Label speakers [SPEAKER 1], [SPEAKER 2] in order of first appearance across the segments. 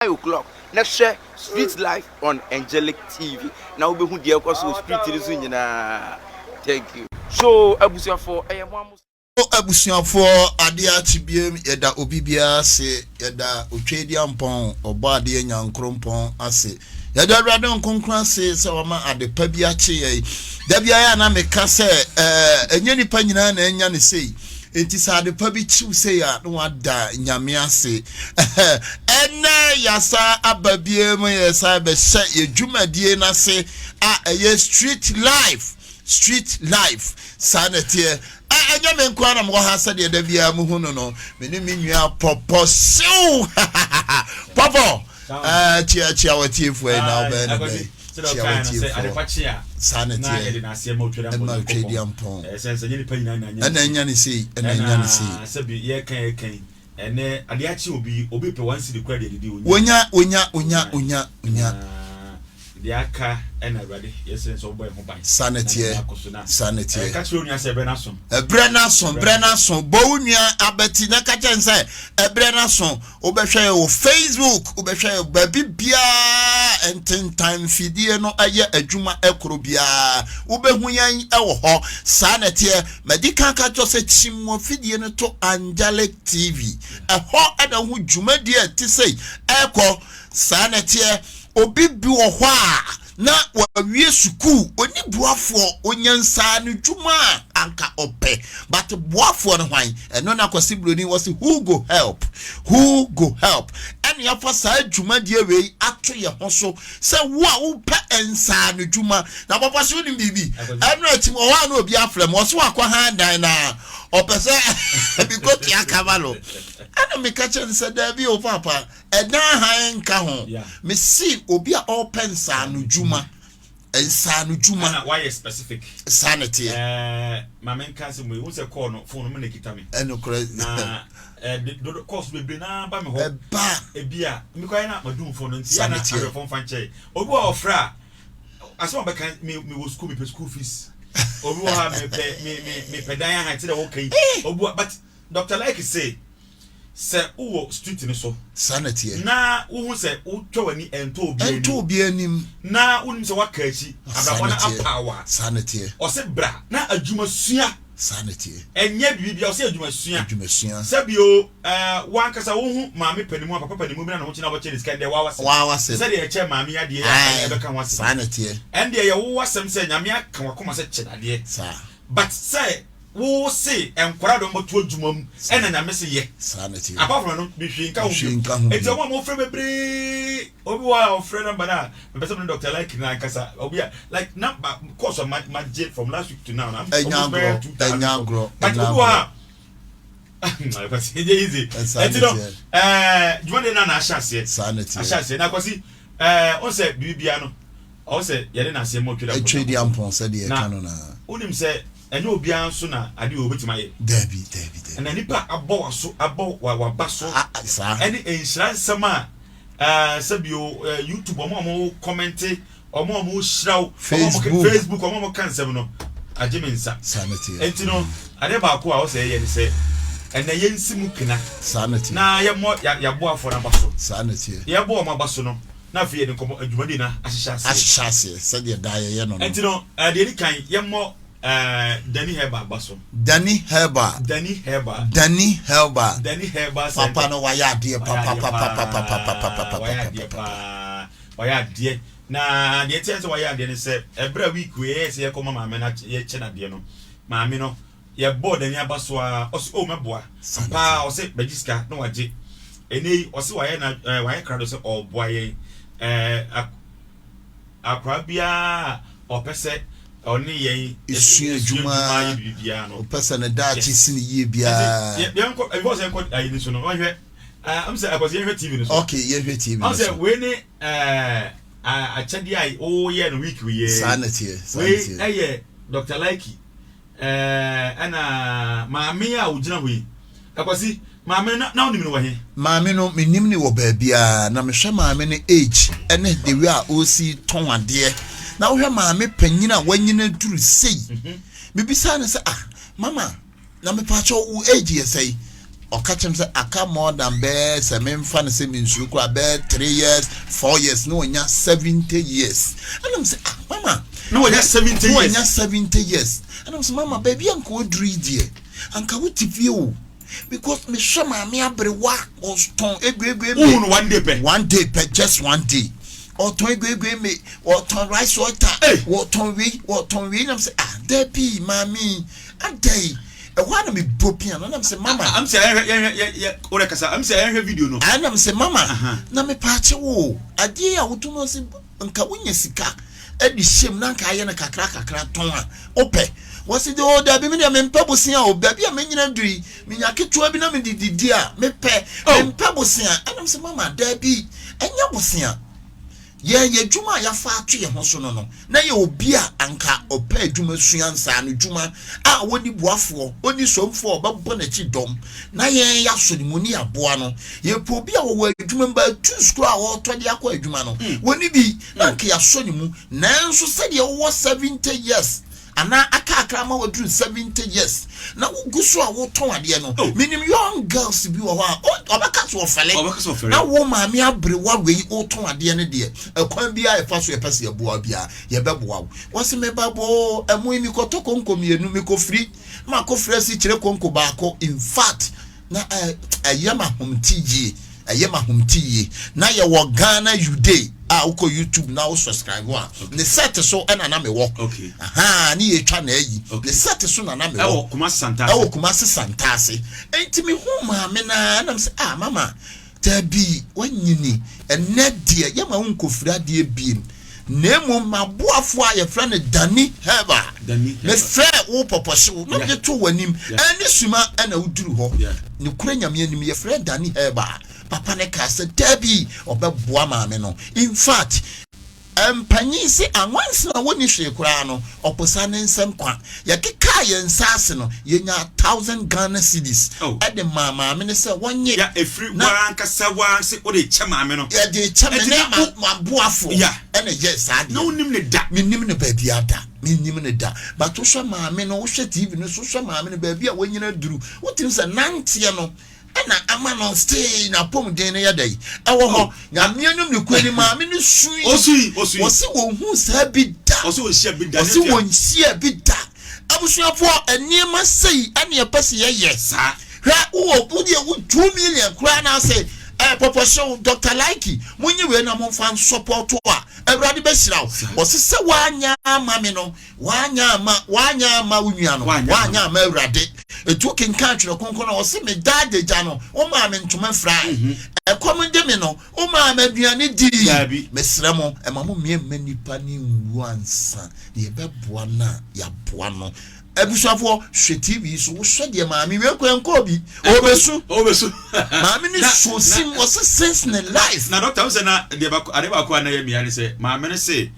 [SPEAKER 1] O'clock na hwɛ Street Life on Angelic TV na wobɛhu deɛ ɛkɔ so wɔ street no so nyinaa. Thank you. So abusuafoɔ, ɛyɛ mo a mo.
[SPEAKER 2] Abusuafoɔ, adeɛ akye biem, yɛda obi biara ase, yɛda Otweaduampɔn, Ɔbɔadeɛ Nyankrompɔn ase, yɛda Awurade Nkonkron ase sɛ wama ade pa bi akye yɛn. Da biara a na meka sɛ ɛɛ ɛnyɛ nipa nyinaa na anya ne sei. Enti sɛ ade pa bi kye wo sei a na wada Nyame ase. Ɛnɛ yɛasan aba biom, yɛsan bɛhyɛ yɛ dwumadie no ase a ɛyɛ Street Life. Street Life, saa na ɛteɛ. Ɛ, ɛnyɛ me nko ara na mewɔ ha sɛdeɛ da biara muhu no no. Me ne me nua Pɔpɔ Sew! Pɔpɔ! Ɛɛ, kyia, kyia w'atiefoɔ yi na wobɛyɛ no dɛn? Kyia w'atiefoɔ. Saa na ɛteɛ. Ɛma Otwedeampɔn. Ɛna anya ne sei, ɛna anya ne sei.
[SPEAKER 3] Ɛnɛ adeɛ akye obi, obi pɛ one cedi koraa de adidi onya.
[SPEAKER 2] Onya, onya, onya, onya, onya.
[SPEAKER 3] Deɛ aka ɛna Awurade yɛsrɛ sɛ ɔbɔ yɛn ho ban.
[SPEAKER 2] Saa na ɛteɛ, saa na ɛteɛ.
[SPEAKER 3] Ka kyerɛ onua sɛ ɛbrɛ n'aso.
[SPEAKER 2] Ɛbrɛ n'aso, brɛ n'aso. Bɔ wo nua abati na ka kyerɛ no sɛ ɛbrɛ n'aso. Wobɛhwɛ yɛn wɔ Facebook, wobɛhwɛ yɛn baabi biara ntentan mfidie no yɛ adwuma koro biara. Wobɛhu yɛn wɔ hɔ. Saa na ɛteɛ. Madi kan aka kyerɛ sɛ kyim w'afidie no to Angelic TV. Ɛhɔ na wohu dwumadie a ɛte sei ɛrekɔ. Saa na ɛteɛ. Obi bi wɔ hɔ a na wawie sukuu, ɔnni boafoɔ, ɔnya nsaanodwuma a anka ɔpɛ, but boafoɔ no hwan? Ɛno na Kwasi Broni wɔse who go help, who go help? Ɛna yɛafa saa dwumadie wei ato yɛn ho so sɛ wo a wopɛ nsaanodwuma, na papa so wonim biribi, ɛno akyi wɔ hɔ a na obi afrɛ me, ɔse wakɔ han dan na ɔpɛ sɛ mekɔtua ka ma no, ɛna meka kyerɛ no sɛ daabi o papa, Ɛdan hann nka ho. Mese obi a ɔrepɛ nsaanodwuma, nsaanodwuma.
[SPEAKER 3] Ɛna wayɛ specific.
[SPEAKER 2] Saa na ɛteɛ.
[SPEAKER 3] Ɛɛ maame nka asɛm wei, wohu sɛ call no phone no me na ekita me.
[SPEAKER 2] Ɛnokorɛ.
[SPEAKER 3] Na ɛɛ dodo calls bebree naa ba me hɔ.
[SPEAKER 2] Ɛba.
[SPEAKER 3] Ebi a mekɔ ayɛ na madum phone no nti yɛ na ahwɛfo mfa nkyɛn. Obi wɔ ɔfrɛ a asɛm a ɔbɛka me me wɔ school mepɛ school fees. Obi wɔ ha mepɛ me me mepɛ dan ahan ti dɛ wɔka yi. Obi wɔ but Doctor Like se sɛ wowɔ street no so.
[SPEAKER 2] Saa na ɛteɛ.
[SPEAKER 3] Na wohu sɛ wotwa w'ani ɛntɔ obiara anim.
[SPEAKER 2] Ɛntɔ obiara anim.
[SPEAKER 3] Na wonim sɛ woaka akyi.
[SPEAKER 2] Saa na
[SPEAKER 3] Abrabɔ no
[SPEAKER 2] ɛteɛ.
[SPEAKER 3] apaw a.
[SPEAKER 2] Saa na ɛteɛ.
[SPEAKER 3] Ɔse bra na adwuma sua.
[SPEAKER 2] Saa na ɛteɛ.
[SPEAKER 3] Ɛnyɛ biribi ɔse adwuma sua.
[SPEAKER 2] Adwuma sua.
[SPEAKER 3] Sɛbi o, ɛɛ w'ankasa wohu maame panimu a papa panimu bi na ne ho kye na wobɛkyɛ ne sika ɛndeɛ w'awasɛm.
[SPEAKER 2] W'awasɛm.
[SPEAKER 3] Sɛdeɛ yɛkyɛ maame yi adeɛ yi a
[SPEAKER 2] Ae,
[SPEAKER 3] ɛbɛka ho asɛm.
[SPEAKER 2] Saa na ɛteɛ.
[SPEAKER 3] Ɛndeɛ ɛyɛ wo asɛm sɛ Nyame aka w'akoma sɛ kyɛ no adeɛ.
[SPEAKER 2] Saa.
[SPEAKER 3] But sɛ Wo se nkwadaa de wɔn bɛto adwuma mu ɛna Nyame se yɛ.
[SPEAKER 2] Saa na ɛteɛ.
[SPEAKER 3] Apart from ɛno, me hwee nka ho
[SPEAKER 2] Hwee
[SPEAKER 3] bio.
[SPEAKER 2] nka ho
[SPEAKER 3] Enti
[SPEAKER 2] bio.
[SPEAKER 3] wɔn a wɔfrɛ bebree, obi wɔ hɔ a ɔfrɛ number no a, mepɛ sɛ me ne Doctor Like no ankasa, obi a, like number, calls a ma magye from last week to now no, I'm
[SPEAKER 2] Ɛnyɛ
[SPEAKER 3] almost
[SPEAKER 2] agorɔ,
[SPEAKER 3] bɛyɛ 2,000
[SPEAKER 2] ɛnyɛ agorɔ,
[SPEAKER 3] But
[SPEAKER 2] ɛnyɛ
[SPEAKER 3] obi wɔ hɔ
[SPEAKER 2] agorɔ.
[SPEAKER 3] a, Kwasi, ɛnyɛ easy.
[SPEAKER 2] Ɛsaa
[SPEAKER 3] Enti
[SPEAKER 2] na
[SPEAKER 3] no,
[SPEAKER 2] ɛteɛ.
[SPEAKER 3] ɛɛ, dwumadie no na ahyɛ aseɛ.
[SPEAKER 2] Saa na ɛteɛ.
[SPEAKER 3] Ahyɛ aseɛ. Na Kwasi, ɛɛ, wohu sɛ biribi biara no, ɔwɔ sɛ yɛde n'aseɛ ma Otwedeampɔn
[SPEAKER 2] Otwedeampɔn sɛdeɛ
[SPEAKER 3] Na
[SPEAKER 2] yɛka no no ara.
[SPEAKER 3] wonim sɛ ɛnyɛ obiara nso na ade wei obetumi ayɛ.
[SPEAKER 2] Dabi, dabi, dabi.
[SPEAKER 3] Na nipa a abɔ w'aso, abɔ w'aba so,
[SPEAKER 2] Ah, ah, saa.
[SPEAKER 3] ɛne nhyira nsɛm a ɛɛ sɛbio ɛɛ YouTube wɔn a wɔn kɔmɛnte, wɔn a wɔn hyira wo, wɔn a wɔn
[SPEAKER 2] Facebook.
[SPEAKER 3] Facebook, wɔn a wɔn ka nsɛm no, agye me nsa.
[SPEAKER 2] Saa na ɛteɛ.
[SPEAKER 3] Enti no, adeɛ baako a ɔsɛ yɛyɛ ne sɛ, ɛnɛ yɛnsi mu kena.
[SPEAKER 2] Saa na ɛteɛ.
[SPEAKER 3] Na yɛmmɔ yɛ yɛaboafoɔ no aba so.
[SPEAKER 2] Saa na ɛteɛ.
[SPEAKER 3] Yɛbɔ wɔn aba so no, na afei yɛde nkɔmmɔ dwumadie no ahyehyɛ aseɛ.
[SPEAKER 2] Ahyehyɛ aseɛ sɛdeɛ daa yɛyɛ no no.
[SPEAKER 3] Enti no, ɛɛ deɛ ɛdi kan, yɛmmɔ. Ɛɛ Dani Herbal ba so.
[SPEAKER 2] Dani Herbal.
[SPEAKER 3] Dani Herbal.
[SPEAKER 2] Dani Herbal.
[SPEAKER 3] Dani Herbal Center.
[SPEAKER 2] Papa no wayɛ adeɛ
[SPEAKER 3] papapapapapapapapapapa. Wayɛ adeɛ paa. Wayɛ adeɛ. Na deɛ ɛteɛ sɛ wayɛ adeɛ no sɛ ɛberɛ a week wei yɛyɛ sɛ yɛkɔma maame no yɛkyɛ no adeɛ no maame no yɛbɔɔ Dani aba so a ɔsɛ o mɛboa paa ɔsɛ bɛgye sika na wagye ɛnɛ yi ɔsɛ wayɛ na ɛɛ wayɛ krado sɛ ɔreboa yɛn ɛɛ Akwadaa biara a ɔpɛ sɛ ɔne yɛn
[SPEAKER 2] sua adwuma
[SPEAKER 3] yɛ biribiara no,
[SPEAKER 2] ɔpɛ sɛ ne daakye si ne yie biara.
[SPEAKER 3] Nti yɛnkɔ ɛfɔ sɛ yɛnkɔ ayi ni so no, wɔhwɛ ɛɛ ɛm sɛ ɛkɔ sɛ yɛnhwɛ TV no so.
[SPEAKER 2] Okay, yɛnhwɛ TV no so.
[SPEAKER 3] Ɔn sɛ wei ne ɛɛ akyɛdeɛ a wɔyɛ no week wei yɛ.
[SPEAKER 2] Saa na teɛ. Saa na teɛ.
[SPEAKER 3] Wei ɛyɛ Dr. Likey. Ɛɛ, ɛna maame yi a ogyina hɔ yi, Akwasi, maame no, na wonim no wɔ he?
[SPEAKER 2] Maame no, mennim no wɔ baabiara. Na mehwɛ maame no age ne the way a ɔresi tɔn adeɛ. Na wohwɛ maame panyin a wanyini aduru sei. Mebisaa no sɛ, ah, mama, na mepaakyɛw wo age yɛ sɛn? Ɔka kyerɛ me sɛ aka more than bɛyɛ sɛ memfa no sɛ mensuro koraa bɛyɛ 3 years, 4 years na wanya 70 years. Ɛna me sɛ, "Ah, mama."
[SPEAKER 3] Na wanya 70
[SPEAKER 2] Na
[SPEAKER 3] years.
[SPEAKER 2] Wanya 70 years. Ɛna me sɛ, "Mama, baabi a nka waduru yi deɛ, anka wote fie o," because mehwɛ maame aberewa ɔtɔn eguegue.
[SPEAKER 3] Wohu no one day pɛ.
[SPEAKER 2] One day pɛ, just one day, ɔtɔn eguegue me, ɔtɔn rice water.
[SPEAKER 3] Hey!
[SPEAKER 2] Wɔtɔn wei, wɔtɔn wei, nam sɛ, "Ah, dabi, maame, adai." Ɛhɔ a na mebɔ pia no, nam sɛ, "Mama."
[SPEAKER 3] Am sɛ yɛhwɛ yɛhwɛ yɛ yɛ wode kasa am sɛ yɛhwɛ video no.
[SPEAKER 2] Ɛnam sɛ, "Mama, na mepaakyɛ wo, adeɛ a woto no sɛ nka wonya sika ɛde hyɛm na nka ayɛ no kakra kakra tɔn a wopɛ." Wɔsi de o, dabi, mi deɛ mempɛ bosea o. Baabi a menyina duru yi, menya ketewa bi na mede didi a mepɛ.
[SPEAKER 3] Oh.
[SPEAKER 2] Mempɛ bosea. Ɛnam sɛ, "Mama, dabi, ɛnyɛ bosea. Yɛn yɛ adwuma a yɛafa ato yɛn ho so no, na yɛ obi a anka ɔpɛ adwuma sua nsaa no dwuma a wɔni boafoɔ, ɔni somfoɔ a ɔbɛbɔ n'akyi dɔm na yɛn yɛasɔ ne mu ne yɛaboa no. Yɛpɛ obi a wɔwɔ adwuma mu baatu sukuu a wɔretɔ de akɔ adwuma no, wɔni bi na anka yɛasɔ ne mu. Nanso sɛdeɛ wowɔ 70 years anaa aka akra ma waduru 70 years na wogu so a wotɔn adeɛ no,
[SPEAKER 3] Oh.
[SPEAKER 2] menim young girls bi wɔ hɔ a ɔbɛka so ɔfɛle.
[SPEAKER 3] Ɔbɛka sɛ ɔfɛre.
[SPEAKER 2] Na wo maame aberewa wei wotɔn adeɛ no deɛ, ɛkwan biara yɛfa so yɛpɛ sɛ yɛboa biara, yɛbɛboa wo. Wɔse meba boo, ɛmo yi mekɔtɔ konko mmienu, mekɔfiri makɔfiri asi kyerɛ konko baako. In fact, na ɛyɛ ma ahomte yie, ɛyɛ ma ahomte yie. Na yɛwɔ Ghana Uday a wokɔ YouTube na wo subscribe a, ne set so ɛna na mewɔ. Aha ne yɛtwa na ayi ne set so na na mewɔ.
[SPEAKER 3] Ɛwɔ Kumasi Santase.
[SPEAKER 2] Ɛwɔ Kumasi Santase. Nti mehu maame naa nam sɛ, "Ah, mama, dabi, wanyini. Ɛnɛ deɛ yɛma wo nkɔfiri adeɛ biem, na mmom maboafoɔ a yɛfrɛ no Dani Heba."
[SPEAKER 3] Dani Heba.
[SPEAKER 2] Mefrɛ wo pɔpɔhyew na mede to w'anim ɛne suma ɛna woduru hɔ. Nokora Nyame anim, yɛfrɛ Dani Heba, papa ne kaa sɛ dabi, ɔbɛboa maame no. In fact, mpanyin se anwansena a wɔnni hwee koraa no, ɔposa ne nsɛm kwa. Yɛkekaa yɛn nsa ase no, yɛnya 1,000 Ghana cedis
[SPEAKER 3] Oh.
[SPEAKER 2] ɛde maa maame no sɛ wɔnye.
[SPEAKER 3] Ya efiri
[SPEAKER 2] Na
[SPEAKER 3] wankasa wa se wode kyɛ maame no.
[SPEAKER 2] Yɛde kyɛ me
[SPEAKER 3] Ɛnti
[SPEAKER 2] ne
[SPEAKER 3] na
[SPEAKER 2] maboafoɔ ɛna yɛ saa
[SPEAKER 3] Na
[SPEAKER 2] deɛ.
[SPEAKER 3] wonim ne da.
[SPEAKER 2] Menim no baabi ada, menim no da, but wohwɛ maame no, wohwɛ TV no so, wohwɛ maame no baabi a wanyina duru, wotumi sɛ nanteɛ no ɛna ama no stay n'apɔmuden no yɛ dɛ ɛwɔ hɔ. Nyameɛ nom ne kura ni, maame no sui.
[SPEAKER 3] Osui, osui.
[SPEAKER 2] Wɔsi wɔn hu saa bi da.
[SPEAKER 3] Ɔsɛ ɔnhyia bi da.
[SPEAKER 2] Wɔsi wɔn nhyia bi da. Abusuafoɔ, nneɛma sei ɛne ɛpɛ sɛ yɛyɛ. Hwɛ, wowɔ wodeɛ wo 2 million koraa na sɛ pɔpɔhyew Dr Likee, monyi wei na momfa nsɔpɔto a, Awurade bɛhyira wo. Wɔse sɛ woanyɛ ama me no, woanyɛ ama, woanyɛ ama wo nua no,
[SPEAKER 3] Woanyɛ
[SPEAKER 2] woanyɛ ama Awurade. Ɛtu kenkan Twerɛ Kronkron no, ɔse meda adagya no, womaa me ntoma firae, ɛkɔm de me no, womaa me aduane dii.
[SPEAKER 3] Daabi.
[SPEAKER 2] Mesrɛ mo, ɛma mo mmea mma nnipa ne nwu ansa na yɛbɛboa no a yɛaboa no. Abusuafoɔ, hwɛ TV yi so, wohwɛ deɛ maame wei kɔ nkɔɔ bi ɔbɛsu.
[SPEAKER 3] Ɔbɛsu.
[SPEAKER 2] Maame ne so sim, wɔse since ne life.
[SPEAKER 3] Na doctor, wo sɛ na deɛ baako, ade baako a na yɛ mmea ne sɛ maame no se,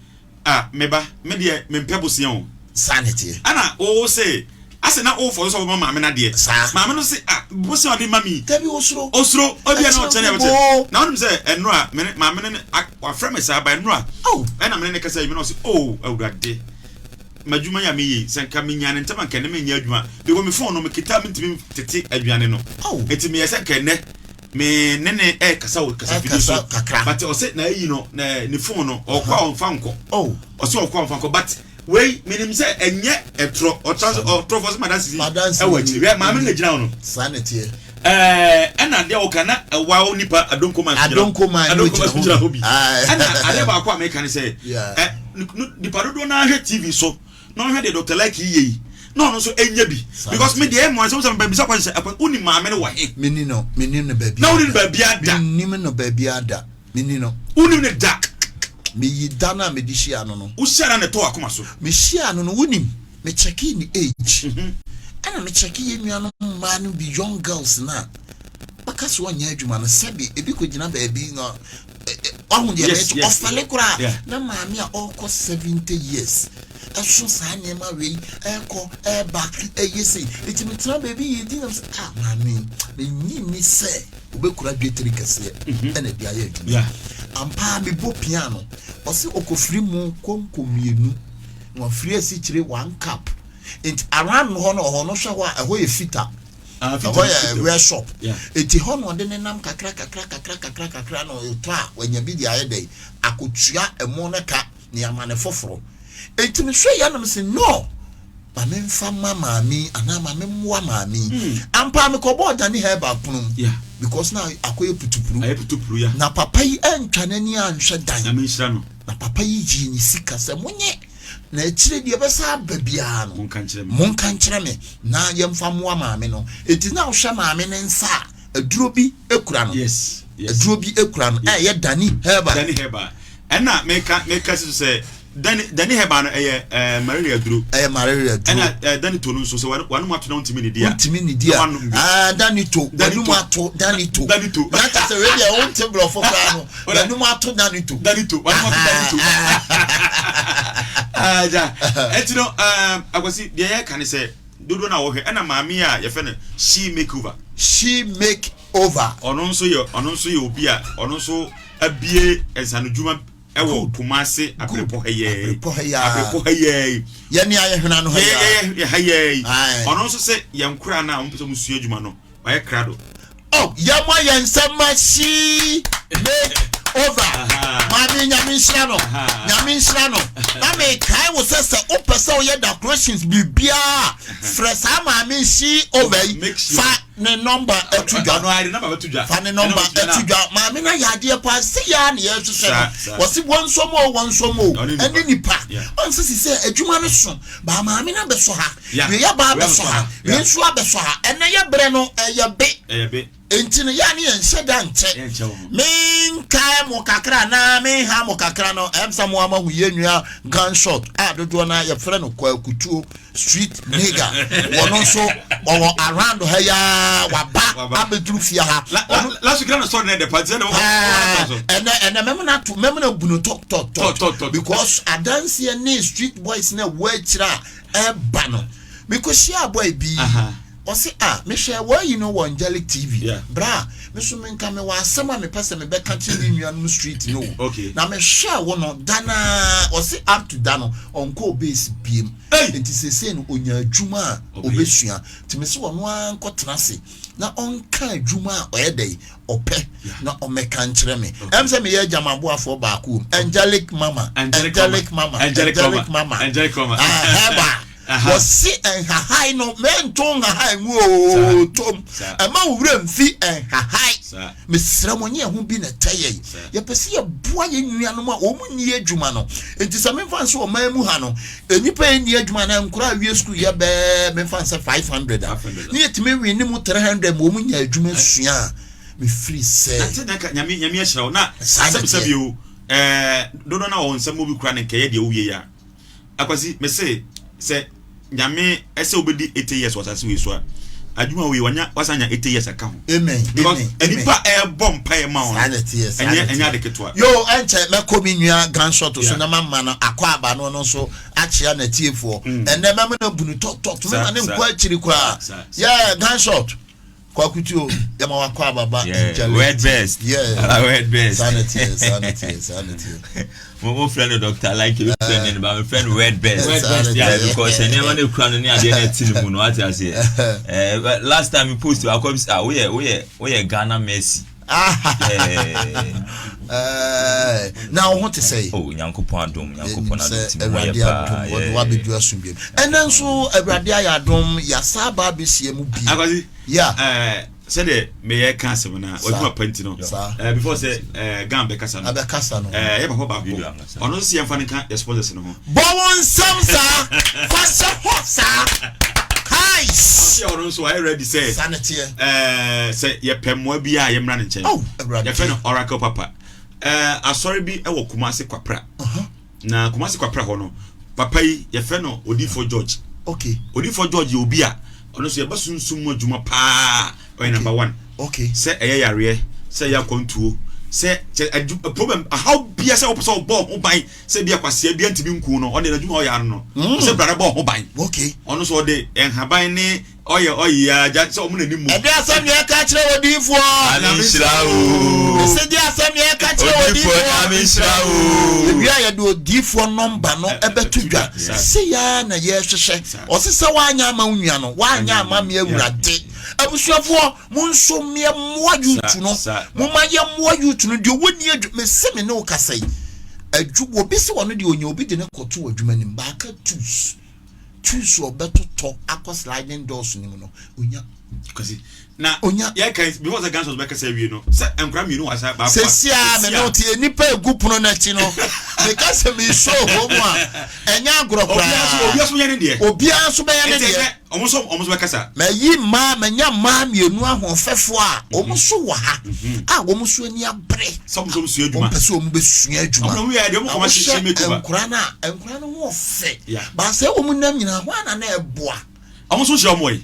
[SPEAKER 3] "Ah, me ba, me deɛ mempɛ bosea o."
[SPEAKER 2] Saa ne teɛ.
[SPEAKER 3] Ɛna wo se asɛ na wofɔ so sɛ wobɛma maame no adeɛ. Maame no se, "Ah, bosea a ɔde ma mi."
[SPEAKER 2] Dabi, osuro.
[SPEAKER 3] Osuro obia na ɔkyerɛ ne
[SPEAKER 2] Ɛkyerɛ
[SPEAKER 3] ɔkyerɛ na wonim sɛ ɛnora me ne maame no ne wafrɛ me saa ba ɛnora.
[SPEAKER 2] Oh.
[SPEAKER 3] Ɛna me ne ne kasa yi me na ɔse, "Oh, Awurade, m'adwuma yi a meyɛ yi, sɛ nka menya ne ntɛm a, nka ɛnɛ menyɛ adwuma because me phone no mekita mentumi tete aduane no."
[SPEAKER 2] Oh.
[SPEAKER 3] Nti meyɛ sɛ nka ɛnɛ me ne ne ɛkasa wɔ kasafidie so.
[SPEAKER 2] Ɛkasa kakra.
[SPEAKER 3] But ɔsɛ na ayi no na ne phone no ɔkɔ a ɔmfa nkɔ.
[SPEAKER 2] Oh.
[SPEAKER 3] Ɔsɛ ɔkɔ a ɔmfa nkɔ, but wei menim sɛ ɛnyɛ ɛtorɔ, ɔtra so ɔtorɔ fɔ sɛ madansi
[SPEAKER 2] Madansi
[SPEAKER 3] ɛwɔ akyiri. Hwɛ, maame no na gyina hɔ no.
[SPEAKER 2] Saa ne teɛ.
[SPEAKER 3] Ɛna adeɛ a wɔka na ɛwa wo nipa adonkoma nso gyina
[SPEAKER 2] Adonkoma no
[SPEAKER 3] adonkoma nso
[SPEAKER 2] gyina
[SPEAKER 3] gyina
[SPEAKER 2] hɔ
[SPEAKER 3] hɔ bi.
[SPEAKER 2] Aye.
[SPEAKER 3] Ɛna adeɛ baako a meka ne sɛ nipa dodoɔ naa hwɛ TV so na ɔhwɛ deɛ Dr Likee yɛ yi na ɔno nso ɛnyɛ bi, because me deɛ ɛmoa sɛ wosɛ mebisa kwan sɛ ɛkwan wonim maame no wɔ he?
[SPEAKER 2] Meni no, menim no baabi
[SPEAKER 3] Na wonim no
[SPEAKER 2] ada.
[SPEAKER 3] baabi ada.
[SPEAKER 2] Menim no baabi ada, meni no.
[SPEAKER 3] Wonim no da.
[SPEAKER 2] Meyi da no a mede hyia no.
[SPEAKER 3] Wohyia no na ɛtɔ akoma so.
[SPEAKER 2] Mehyia no, wonim, mekyɛkee ne age, ɛna mekyɛkee yɛ nuanom mmaa no bi, young girls no a bɛka sɛ ɔnyɛ adwuma no, sɛbi ebi kɔgyina baabi na ɔho deɛ mɛto ɔfɛle koraa. Na maame a ɔrekɔ 70 years ɛso saa nneɛma wei ɛkɔ ɛba ɛyɛ sei, eti metena baabi yɛ di nam sɛ, "Ah, maame, menyi ni sɛ obɛkura dwetiri kɛseɛ ɛna ɛde ayɛ adwuma." Ampa, mebɔ pia no, ɔsɛ ɔkɔfiri mu konko mmienu na wafiri asikyire one cup, nti around hɔ no, ɔhɔ no, hwɛ hɔ a ɛhɔ yɛ fita.
[SPEAKER 3] Ah,
[SPEAKER 2] Ɛhɔ yɛ workshop. Eti hɔ na ɔde nenam kakra kakra kakra kakra kakra na ɔtɔ a wanya bi de ayɛ dɛn akotua ɛmo no ka ne ama ne foforɔ. Eti mehwɛ yɛ nom se no ma memfa ma maame yi anaa ma memmoa maame yi. Ampa mekɔbɔɔ Dani Herbal pono mu because na akɔyɛ putupuru. Na papa yi antwa n'ani anhwɛ dan. Na papa yi gyee ne sika sɛ monye na akyire deɛ ɛbɛsa aba biara no monka nkyerɛ me na yɛmfa mmoa maame no. Enti na wohwɛ maame no nsa a aduro bi kura no. Aduro bi kura no a ɛyɛ Dani Herbal.
[SPEAKER 3] Dani Herbal. Ɛna meka meka si so sɛ Dani Dani Herbal no ɛyɛ ɛɛ malaria duro.
[SPEAKER 2] Ɛyɛ malaria duro.
[SPEAKER 3] Ɛna ɛɛ Dani to no nso sɛ wanum ato na wontumi nidi a.
[SPEAKER 2] Wontumi nidi a. Aa Dani to wanum ato Dani to.
[SPEAKER 3] Dani to.
[SPEAKER 2] Na kyerɛ sɛ wei deɛ wonte borɔfo koraa no. Wanum ato Dani to.
[SPEAKER 3] Dani to wanum ato Dani to. Agya ɛti no ɛɛ Akwasi deɛ yɛka ne sɛ dodoɔ no a wɔhwɛ ɛna maame a yɛfɛ no she make over.
[SPEAKER 2] She make over.
[SPEAKER 3] Ɔno nso yɛ ɔno nso yɛ obi a ɔno nso abie nsanodwuma ɛwɔ Kumasi Abrepɔ ha yɛ.
[SPEAKER 2] Abrepɔ ha yɛ.
[SPEAKER 3] Abrepɔ ha yɛ.
[SPEAKER 2] Yɛn ni ayɛ hwena no ha
[SPEAKER 3] yɛ. Yɛ ha yɛ. Ɔno nso sɛ yɛn kora no a wɔn pɛ sɛ wɔn sua adwuma no ɔyɛ krado.
[SPEAKER 2] Oh, yɛn mo yɛn nsɛm ma she make over. Maame nyame nhyira no. Nyame nhyira no. Na mekae wo sɛ sɛ wopɛ sɛ woyɛ decorations biribiara frɛ saa maame she over yi fa ne nɔmba ato dwa. Fa ne nɔmba ato dwa. Maame no ayɛ adeɛ paa sɛ yɛa ne yɛhwehwɛ no. Wɔse wɔnsom o wɔnsom o ɛne nipa. Ɔnse si sɛ adwuma no so baa maame no abɛsɔ ha. Wei aba abɛsɔ ha. Wei nso abɛsɔ ha. Ɛnɛ yɛ berɛ no ɛyɛ be. Enti no yɛ a ne yɛnhyɛ da nkyɛ. Menkae mo kakra anaa menha mo kakra no, ɛyɛ sɛ mo ara moahu yɛn nua Gunshot a dodoɔ no ara yɛfrɛ no Kwakutuo Street Nigga. Wɔno nso ɔwɔ around ha yi ara, waba abɛduru fie ha. Ɛnɛ ɛnɛ mɛmena ato mɛmena abu no tɔ tɔ tɔ because adanseɛ ne street boys no ɛwɔ akyire a ɛba no mekɔhyiaa boy bi ɔse ah mehwɛ wɔayi no wɔ Angelic TV bra me so menka mewɔ asɛm a mepɛ sɛ mebɛka kyerɛ me nuanom street no o na mehwɛ wo no da no ara ɔse up to da no ɔnkɔɔ base biem nti seesei no ɔnya adwuma a ɔbɛsua nti mese ɔno ara nkɔtena ase na ɔnka adwuma a ɔyɛ dɛn ɔpɛ na ɔmmɛka nkyerɛ me. Ɛm sɛ meyɛ agya m'aboafoɔ baako wom. Angelic mama, angelic mama, angelic mama. Ah, hɛba. Wɔsi nhahae no, mɛnto nhahae ngu oo, tom. Ɛma wo werɛ mfi nhahae. Mesrɛ mo, nyɛ ɛho bi na ɛtɛ yɛn. Yɛpɛ sɛ yɛboa yɛn nuanom a wɔn nni adwuma no. Nti sɛ memfa nsɛ ɔman mu ha no, nnipa a ɛnni adwuma anaa nkora a wie sukuu yɛ bɛɛ memfa nsɛ 500 a, ne yɛtumi we ne mu 300 ma wɔn nya adwuma sua a, mefiri sɛ.
[SPEAKER 3] Na sɛ nka nyame nyame ahyira wo na sɛbi sɛbi o ɛɛ dodoɔ na wɔn nsɛm mu bi kura ne nkɛyɛ deɛ wowie ya. Akwasi, mese sɛ Nyame ɛsɛ wobɛdi 80 years wɔ asase wei so a, adwuma wei wanya wasan nya 80 years aka ho.
[SPEAKER 2] Amen.
[SPEAKER 3] Because
[SPEAKER 2] Amen.
[SPEAKER 3] nipa ɛbɔ mpaeɛ ma wɔn.
[SPEAKER 2] Saa na ɛteɛ, saa
[SPEAKER 3] Ɛnyɛ
[SPEAKER 2] na
[SPEAKER 3] ɛnyɛ
[SPEAKER 2] ɛteɛ.
[SPEAKER 3] ade ketewa.
[SPEAKER 2] Yo, ɛnkyɛ mɛkɔ me nua Gunshot so
[SPEAKER 3] Yeah.
[SPEAKER 2] na mama no akɔ aba no ɔno nso akyea n'atiefoɔ. Ɛnnɛ mɛma no abu no tɔtɔt,
[SPEAKER 3] Saa,
[SPEAKER 2] mema no
[SPEAKER 3] saa.
[SPEAKER 2] nkɔ akyiri koraa.
[SPEAKER 3] Saa, saa.
[SPEAKER 2] Yeah, Gunshot. Kwaku Tuo, yɛma wakɔ aba ba
[SPEAKER 4] Yeah,
[SPEAKER 2] Angelic.
[SPEAKER 4] word best.
[SPEAKER 2] Yeah.
[SPEAKER 4] Ah, word best.
[SPEAKER 2] Saa na ɛteɛ, saa na ɛteɛ, saa na ɛteɛ.
[SPEAKER 4] Mo mo frɛ no Dr. Like, you frɛ no ba, mo frɛ no word best.
[SPEAKER 2] Word best,
[SPEAKER 4] Yeah, because nneɛma no kura no ne adeɛ no ɛte ne mu no, wate aseɛ. Eh, but last time you post, akɔ bi ah, woyɛ woyɛ woyɛ Ghana Messi. Yeah.
[SPEAKER 2] Eh, na wo ho te sɛ?
[SPEAKER 4] Oh, Nyankopɔn adom, Nyankopɔn adom ti mo
[SPEAKER 2] Awurade
[SPEAKER 4] yɛ paa.
[SPEAKER 2] adom, wɔde wabɛdu asomdwem. Ɛnɛ nso Awurade ayɛ adom, yɛasa aba abɛhyia mu bio.
[SPEAKER 3] Akwasi,
[SPEAKER 2] Yeah.
[SPEAKER 3] eh, sɛdeɛ meyɛ ka asɛm no a wadwuma pa nti no eh, before sɛ eh, gan bɛkasa no
[SPEAKER 2] abɛkasa no
[SPEAKER 3] eh, yɛ papa baako
[SPEAKER 4] Video ankasa.
[SPEAKER 3] ɔno nso sɛ yɛmfa no nka yɛ sponsors no ho
[SPEAKER 2] bɔ wo nsɛm saa fa hyɛ hɔ saa kais
[SPEAKER 3] ɔsɛ ɔno nso wayɛ ready sɛ
[SPEAKER 2] saa ne teɛ
[SPEAKER 3] eh, sɛ yɛpɛ mmoa bi a yɛmmra ne nkyɛn
[SPEAKER 2] Oh, Awurade.
[SPEAKER 3] yɛfrɛ no oracle papa eh, asɔre bi wɔ Kumase Kwapra na Kumasi Kwapra hɔ no papa yi yɛfrɛ no Odifo George.
[SPEAKER 2] Okay.
[SPEAKER 3] Odifo George yɛ obi a ɔno nso yɛba sunsum mu adwuma paa ɔyɛ number one.
[SPEAKER 2] Okay.
[SPEAKER 3] Sɛ ɛyɛ yareɛ sɛ ɛyɛ akwantuo sɛ kyɛ adu problem ahaw bia sɛ wɔpɛ sɛ ɔbɔ ho ban sɛ bi akwasia bia ntumi nku no ɔde n'adwuma ɔyɛ ano no mm. sɛ brada bɔ ho ban.
[SPEAKER 2] Okay.
[SPEAKER 3] Ɔno nso ɔde nhaban ne Ɔyɛ ɔyɛ a gya sɛ ɔmo na nim mu.
[SPEAKER 2] Ɛde asɛm na ɛka kyerɛ odiyifoɔ.
[SPEAKER 4] Nyame nhyira wo.
[SPEAKER 2] Mese de asɛm na ɛka kyerɛ
[SPEAKER 4] odiyifoɔ. Nyame nhyira wo.
[SPEAKER 2] Ewie a yɛde odiyifoɔ nɔmba no ɛbɛto dwa. Sei ara na yɛhwehwɛ. Ɔse sɛ woanyɛ ama wo nua no, woanyɛ ama me Awurade. Abusuafoɔ, mo nso yɛmmoa youth no. Momma yɛmmoa youth no. Deɛ wɔnni adwuma, mese me ne wo kasa yi, adwu, obi se ɔno deɛ ɔnya obi de no kɔto adwuma nim, baaka tools, tools ɔbɛtotɔ akɔ sliding doors no mu no, ɔnya.
[SPEAKER 3] Kwasi, na
[SPEAKER 2] Onya.
[SPEAKER 3] yɛka before sɛ gunshots bɛkasa awie no, sɛ nkora mmienu wɔ asa baako a
[SPEAKER 2] Sesia me ne wote nnipa egu pono no akyi no, meka sɛ mesɔ hɔ mu a, ɛnyɛ agorɔ
[SPEAKER 3] obiara so
[SPEAKER 2] koraa.
[SPEAKER 3] Obiara so yɛ ne deɛ.
[SPEAKER 2] Obiara nso bɛyɛ ne
[SPEAKER 3] nti
[SPEAKER 2] deɛ.
[SPEAKER 3] Ɛnɛ ɔmo nso bɛkasa.
[SPEAKER 2] Mayi mmaa, manya mmaa mmienu ahoɔfɛfoɔ a wɔn nso wɔ ha a wɔn nso ani abere.
[SPEAKER 3] Sɛ ɔmo nso sua
[SPEAKER 2] Wɔn
[SPEAKER 3] adwuma.
[SPEAKER 2] pɛ sɛ wɔn bɛsua adwuma.
[SPEAKER 3] Ɔmo na ɔmo yɛ deɛ ɔmo
[SPEAKER 2] Na
[SPEAKER 3] kɔma hyehyɛ
[SPEAKER 2] wohwɛ
[SPEAKER 3] makeover.
[SPEAKER 2] nkora no a, nkora no ho ɔfɛ. Baasa wɔn nam nyinaa hɔ ana na ɛboa.
[SPEAKER 3] Ɔmo nso hyɛ ɔmo yi.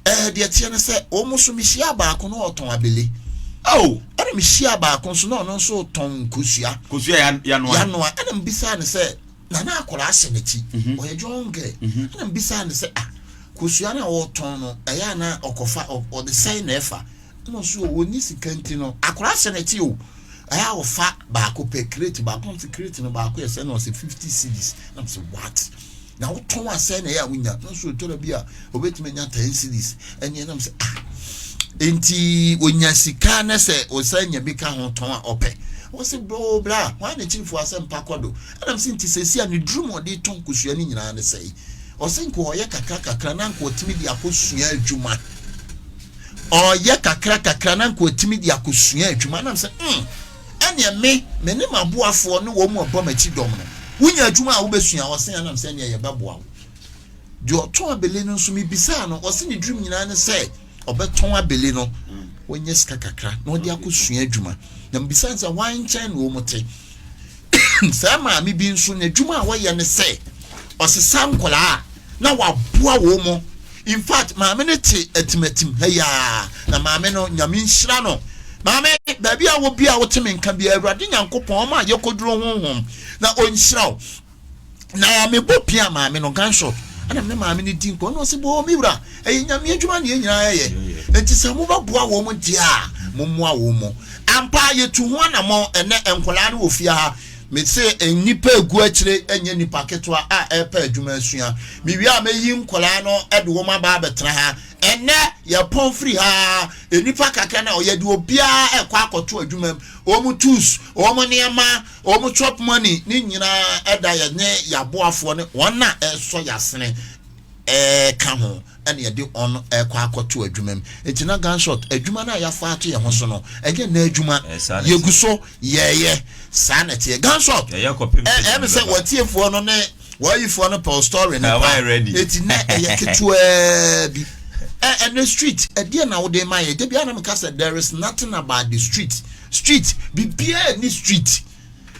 [SPEAKER 2] Deɛ teɛ no sɛ wɔn nso mehyia baako na ɔtɔn abele.
[SPEAKER 3] Oh.
[SPEAKER 2] Ɛna mehyia baako nso na ɔno nso tɔn nkosua.
[SPEAKER 3] Kosua ya yanoa.
[SPEAKER 2] Yanoa. Ɛna mbisa no sɛ nana akwaraa ahyɛ n'akyi. Ɔyɛ young girl. Ɛna mbisa no sɛ, ah, kosua no a ɔretɔn no, ɛyɛ ana ɔkɔfa ɔde sɛn na ɛfa? Ɛna ɔso ɔni sika nti no akwaraa ahyɛ n'akyi o. Ɛyɛ a ɔfa baako pɛ, crate baako nso, crate no baako yɛ sɛ na ɔsɛ 50 cedis. Na ɔsɛ, what? Na wotɔn asɛn na ɛyɛ a wonya no nso otɔrɔ bi a obetumi anya 10 cedis. Ɛne ɛnam sɛ, ah, nti onya sika ne sɛ ɔsan nya bi ka ho tɔn a ɔpɛ. Wɔsi bro bra wɔn a n'akyirifoɔ asɛmpa kɔ do. Ɛnam sɛ nti sɛsi a ne duru mu ɔde tɔn kosua ne nyinaa ne sɛe. Ɔsɛ nka ɔyɛ kakra kakra na nka ɔtumi de akɔsua adwuma. Ɔyɛ kakra kakra na nka ɔtumi de akɔsua adwuma. Ɛnam sɛ ɛneɛ me ne m'aboafoɔ ne wɔn mu ɛbɔ m'akyi dɔm no, wonya adwuma a wobɛsua. Ɔsɛ ɛnam sɛ ɛneɛ yɛbɛboa wo. Deɛ ɔtɔn abele no nso, mebisaa no, ɔsɛ ne dream nyinaa ne sɛ ɔbɛtɔn abele no, wɔnyɛ sika kakra na ɔde akɔsua adwuma. Na mebisaa no sɛ hwan nkyɛn na wɔn te. Saa maame bi nso n'adwuma a wɔyɛ ne sɛ ɔsesa nkwadaa na waboa wɔn mo. In fact, maame no te atimatim ha yaa. Na maame no, Nyame nhyira no. Maame, baabi a wɔ bi a wote me nka bi, Awurade Nyankopɔn ɔma a yɛkɔduro honhom na ɔnhyira wo. Na mebɔ pia maame no gunshot, ɛna me ne maame no di nkɔ na ɔsɛ bɔ me wura, ɛyɛ Nyame adwuma ne yɛn nyinaa yɛyɛ, nti sɛ mobɛboa wɔn mo deɛ a, mommoa wɔn mo. Ampa, yɛtu ho anammɔn. Ɛnɛ nkwadaa no wɔ fie ha. Mese nnipa egu akyire nyɛ nipa ketewa a ɛrepɛ adwuma asua. Mewie a, mɛyi nkwadaa no de wɔn aba abɛtena ha. Ɛnɛ yɛpɔn firi ha, nnipa kakra na ɔyɛ de obiara ɛkɔ akɔto adwuma mu. Wɔn tools, wɔn nneɛma, wɔn chop money ne nyinaa ɛda yɛ ne yɛaboafoɔ ne wɔn a ɛsɔ yɛasene ɛɛka ho, ɛna yɛde ɔno ɛkɔ akɔto adwuma mu. Nti na gunshot adwuma no a yɛafa ato yɛn ho so no, ɛnyɛ nna adwuma.
[SPEAKER 4] Saa na
[SPEAKER 2] yɛgu
[SPEAKER 4] ɛteɛ.
[SPEAKER 2] So yɛɛyɛ saa na ɛteɛ, gunshot.
[SPEAKER 4] Yɛyɛ kɔpem sɛ
[SPEAKER 2] ɛmi sɛ
[SPEAKER 4] Nyame bɛba.
[SPEAKER 2] Wɔtiefoɔ no ne wɔayifoɔ no pɛw story no
[SPEAKER 4] Ah,
[SPEAKER 2] pa.
[SPEAKER 4] wɔayɛ ready.
[SPEAKER 2] Eti na ɛyɛ ketewaa bi. Ɛnɛ street ɛdeɛ na wode ma yɛ debi anam ka sɛ there is nothing about the street. Street biribiara ni, street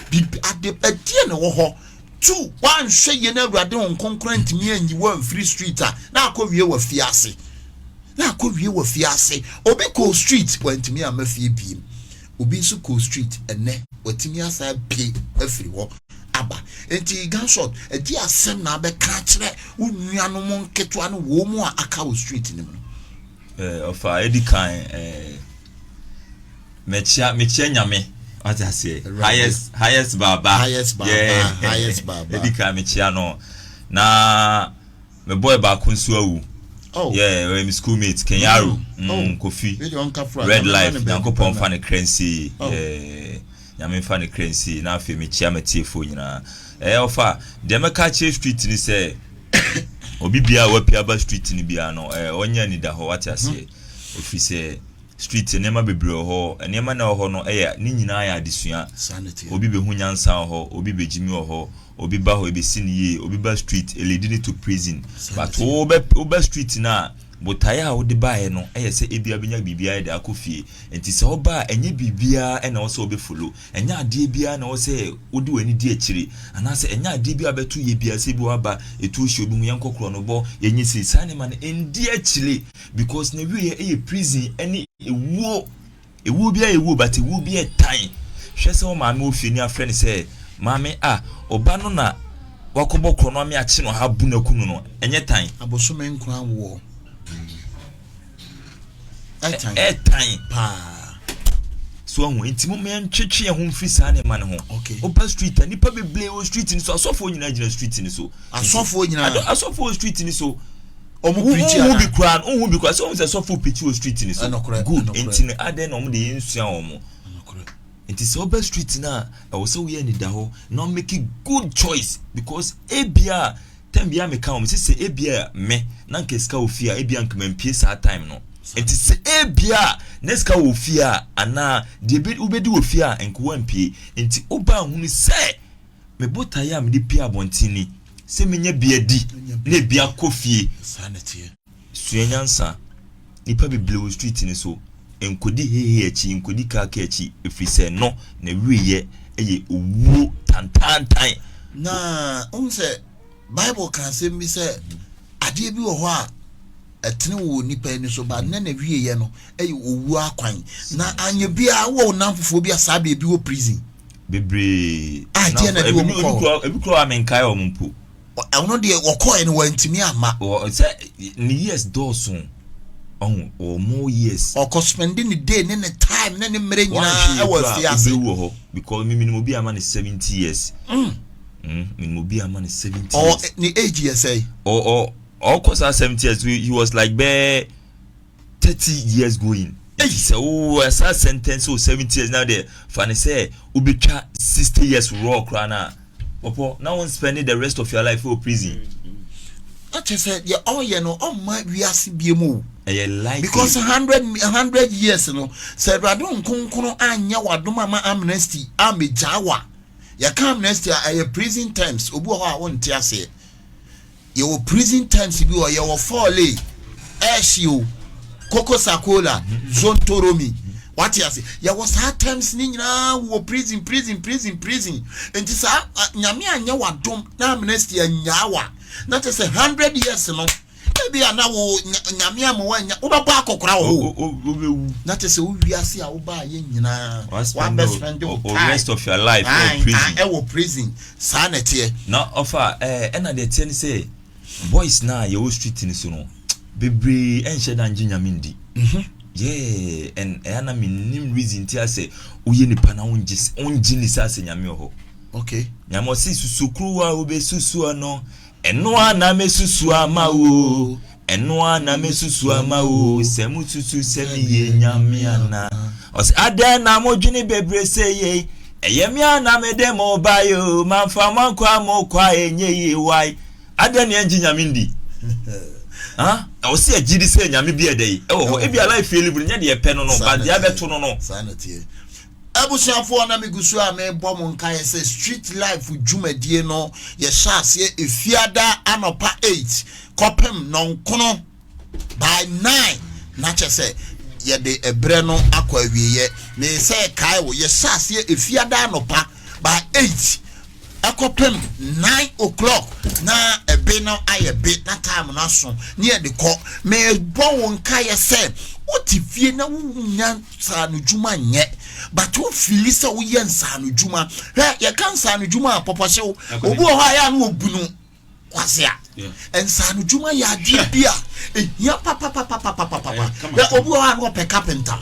[SPEAKER 2] bibi ade ɛdeɛ na ɛwɔ hɔ. Two, wanhwɛ yie na Awurade wɔn nkonkron ntumi anyi wɔn amfiri street a, na akɔ wie wɔ fie ase, na akɔ wie wɔ fie ase. Obi kɔ street, wantumi amma fie biem. Obi nso kɔ street, ɛnɛ watumi asa apue afiri hɔ aba. Nti gunshot, ɛdi asɛm na abɛka akyerɛ wo nuanom nketewa no wɔn mu a aka wɔ street no mu no.
[SPEAKER 4] Ɔfa edi kan, mekyia Nyame, wate aseɛ? Highest, highest baba.
[SPEAKER 2] Highest baba. Highest baba.
[SPEAKER 4] Edi kan mekyia no na me boy baako nso awu.
[SPEAKER 2] Oh.
[SPEAKER 4] Yeah, ɔyɛ me schoolmate, Kenyaro.
[SPEAKER 2] Oh.
[SPEAKER 4] Kofi.
[SPEAKER 2] Wei deɛ ɔnka fra.
[SPEAKER 4] Red
[SPEAKER 2] Nyame
[SPEAKER 4] Life.
[SPEAKER 2] ma ne baabi
[SPEAKER 4] Nyankopɔn
[SPEAKER 2] pa
[SPEAKER 4] mfa
[SPEAKER 2] na.
[SPEAKER 4] ne kra nsie.
[SPEAKER 2] Oh.
[SPEAKER 4] Yeah, Nyame mfa ne kra nsie. Na afei mekyia matiefoɔ nyinaa. Ɛyɛ ɔfa deɛ mɛka akyerɛ street ni sɛ obi biara a wapia aba street ni biara no, ɔnyɛ anida hɔ, wate aseɛ? Ɛfiri sɛ street nneɛma bebree wɔ hɔ. Nneɛma na ɛwɔ hɔ no, ɛyɛ ne nyinaa yɛ adesua.
[SPEAKER 2] Saa na ɛteɛ.
[SPEAKER 4] Obi bɛhu nyansa wɔ hɔ, obi bɛgyimi wɔ hɔ, obi ba hɔ ebɛsi ne yie, obi ba street eledi ne to prison.
[SPEAKER 2] Saa na
[SPEAKER 4] But
[SPEAKER 2] ɛteɛ.
[SPEAKER 4] wobɛ woba street no a, botaeɛ a wode baeɛ no ɛyɛ sɛ ebia bɛnya biribiara de akɔ fie. Nti sɛ woba a, ɛnyɛ biribiara ɛna ɛwɔ sɛ wobɛfollow, ɛnyɛ adeɛ biara na ɛwɔ sɛ wode w'ani di akyire, anaasɛ ɛnyɛ adeɛ bi a bɛto yɛ biara sɛ bi waba ɛtu hyɛ obi ho, yɛnkɔ korɔ no bɔ yɛnyɛ sei. Saa nneɛma no ɛndi akyire because na wieɛ ɛyɛ prison ɛne ewuo. Ewuo biara yɛ wuo, but ewuo bi yɛ tan. Hwɛ sɛ wo maame wɔ fie ni, afrɛ no sɛ maame a ɔba no na wakɔbɔ korɔ no ame akye no ha bu no aku no no, ɛnyɛ tan?
[SPEAKER 2] Abosome nkora woɔ ɛtan.
[SPEAKER 4] Ɛtan.
[SPEAKER 2] Paa.
[SPEAKER 4] So ahu, nti mo yɛntwetwe yɛn ho mfiri saa nneɛma no ho. Woba street a, nipa bebree wɔ street ni so. Asɔfoɔ nyinaa gyina street ni so.
[SPEAKER 2] Asɔfoɔ nyinaa.
[SPEAKER 4] Asɔfoɔ wɔ street ni so.
[SPEAKER 2] Ɔmo preachi
[SPEAKER 4] Wonhu
[SPEAKER 2] anaa?
[SPEAKER 4] bi koraa no, wonhu bi koraa. Sɛ wohu sɛ sɔfo preachi wɔ street no so.
[SPEAKER 2] Ɛnokorɛ,
[SPEAKER 4] Good.
[SPEAKER 2] ɛnokorɛ.
[SPEAKER 4] Nti no adɛn na ɔmo de yɛnsua wɔn?
[SPEAKER 2] Ɛnokorɛ.
[SPEAKER 4] Nti sɛ woba street no a, ɛwɔ sɛ woyɛ anidahɔ na wo make good choice because ebia time biara meka wɔn sɛ sɛ ebia me na nka sika wɔ fie a ebia nka mampie saa time no. Nti sɛ ebia na sika wɔ fie a anaa deɛ wobɛdi wɔ fie a nka wampie. Nti woba hunu sɛ Me botaeɛ a mede pue abɔnten ni, sɛ mɛnya bi adi na ebi akɔ fie. Sua nyansa. Nnipa bebree wɔ street no so. Nkɔdi hehe akyi, nkɔdi car car akyi, ɛfiri sɛ ɛno n'awieeɛ yɛ owuo tantaantan.
[SPEAKER 2] Na wohu sɛ Bible ka asɛm bi sɛ adeɛ bi wɔ hɔ a ɛtene wɔ onipa ani so ba na n'awieeɛ no yɛ owuo akwan. Na anyɛ biara wowɔ wo nnamfofoɔ bi a saa baabi wɔ prison.
[SPEAKER 4] Bebree.
[SPEAKER 2] Ah, deɛ na de wɔn kɔ
[SPEAKER 4] hɔ. Ebi kura wa menkae wɔn mpo.
[SPEAKER 2] Ɛno deɛ wɔkɔɛ no wɔntumi amma.
[SPEAKER 4] Wɔ sɛ ne years dɔɔso ɔho wɔ more years.
[SPEAKER 2] Ɔkɔ spend ne day ne ne time ne ne mmerɛ nyinaa ɛwɔ afiase.
[SPEAKER 4] Wobɛwu wɔ hɔ because me menim obi ama ne 70 years. Mm. Mm, menim obi ama ne 70 years.
[SPEAKER 2] Ɔ ne age yɛ sɛn?
[SPEAKER 4] Ɔ ɔ ɔkɔ saa 70 years he was like bɛɛ 30 years going. Nti sɛ wo saa sentence wo 70 years na deɛ fa ne sɛ wobɛtwa 60 years raw koraa no a pɔpɔ na won spend the rest of your life wɔ prison.
[SPEAKER 2] Na kyerɛ sɛ deɛ ɔyɛ no ɔmma wiase bie mu o.
[SPEAKER 4] Ɛyɛ likely.
[SPEAKER 2] Because 100 years no sɛ Awurade nkonkron anyɛ wadom ama amnesty amegyaa wa yɛka amnesty a ɛyɛ prison terms obi wɔ hɔ a wonte aseɛ. Yɛwɔ prison terms bi wɔ yɛwɔ fɔle, ɛhye o, kokosakola, zontoromi. Wate ase? Yɛwɔ saa terms ne nyinaa wɔ prison, prison, prison, prison. Nti saa nyame anyɛ wadom na amnesty anyaa wa. Na kyɛ sɛ 100 years no, ebi a na wo nyame ama wanya, wobɛbɔ akɔkora wɔ hɔ. Na kyɛ sɛ wo wiase a wobaa yɛ nyinaa, wabɛ spend wo time.
[SPEAKER 4] Rest of your life wɔ prison.
[SPEAKER 2] Ɛwɔ prison. Saa na ɛteɛ.
[SPEAKER 4] Na ɔfa ɛɛ ɛna deɛ ɛteɛ ne sɛ boys no a yɛwɔ street no so no bebree ɛnhyɛ da ngye nyame ndi. Mhm. Yeah, and ɛyɛ na mennim reason ti asɛ woyɛ nipa na wongye wongye ni sɛ asɛ nyame wɔ hɔ.
[SPEAKER 2] Okay.
[SPEAKER 4] Nyame ɔse susukuruwa a wobɛsusuo no Ɛno ara na mesusu ama wo, ɛno ara na mesusu ama wo, sɛ mususu sɛ meyɛ nyame ana. Ɔsɛ adɛn na modwene bebree sɛ yei, ɛyɛ me a na mede mo bae o, mamfa mo ankɔ a mokɔ a ɛnyɛ yie wae. Adɛn na yɛngye nyame ndi? Ha? Ɛwɔ sɛ yɛgye di sɛ nyame bi ɛdɛ yi ɛwɔ hɔ. Ebi a life yɛ live no nyɛ deɛ yɛpɛ no no, but deɛ abɛto no no.
[SPEAKER 2] Saa na ɛteɛ. Abusuafoɔ na megu so a mebɔ mo nkaeɛ sɛ street life dwumadie no yɛhyɛ aseɛ Efiada anɔpa 8 kɔpem nɔnkono by 9 na kyɛ sɛ yɛde ɛberɛ no akɔ awieɛ. Mesɛ kae wo yɛhyɛ aseɛ Efiada anɔpa by 8 ɛkɔpem 9 o'clock na ɛbe no ayɛ be na time no aso ne yɛde kɔ. Mebɔ wo nkaeɛ sɛ wote fie na wonya nsaanodwuma nyɛ but wo feeli sɛ woyɛ nsaanodwuma. Hwɛ yɛka nsaanodwuma a pɔpɔhyew obi wɔ hɔ a yɛ a na obu no kwasea. Nsaanodwuma yɛ adeɛ bi a ehia papapapapapapa. Hwɛ obi wɔ hɔ a na ɔpɛ carpenter,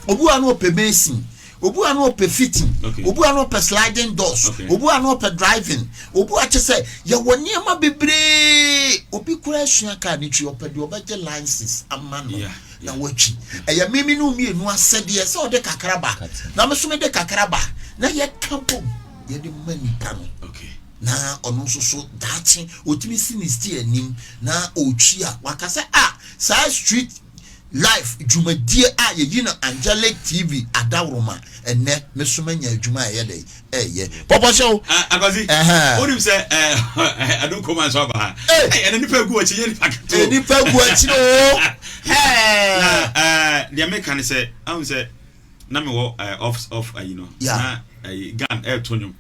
[SPEAKER 2] obi wɔ hɔ a na ɔpɛ mason, obi wɔ hɔ a na ɔpɛ fitting, obi wɔ hɔ a na ɔpɛ sliding doors, obi wɔ hɔ a na ɔpɛ driving, obi wɔ kyɛ sɛ yɛwɔ nneɛma bebree. Obi koraa asua kaa ne twi ɔpɛ deɛ ɔbɛgye license ama no. na watwi. Ɛyɛ me me ne wo mmienu asɛdeɛ sɛ ɔde kakra ba na me nso mede kakra ba na yɛka bom yɛde ma nipa no na ɔno nso so daakye ɔtumi si ne steer anim na ɔretwi a waka sɛ ah saa street life dwumadie a yɛyi no Angelic TV adaworoma ɛnɛ me so manya adwuma a ɛyɛ dɛ ɛyɛ pɔpɔ hyɛ o.
[SPEAKER 3] Akwasi wonim sɛ adum kɔma nso aba ha ɛna nipa gu akyi nyɛ nipa ketewa
[SPEAKER 2] nipa gu akyi o
[SPEAKER 3] na deɛ meka ne sɛ ahu sɛ na mewɔ off off ayi no na ayi gan ɛɛto nwom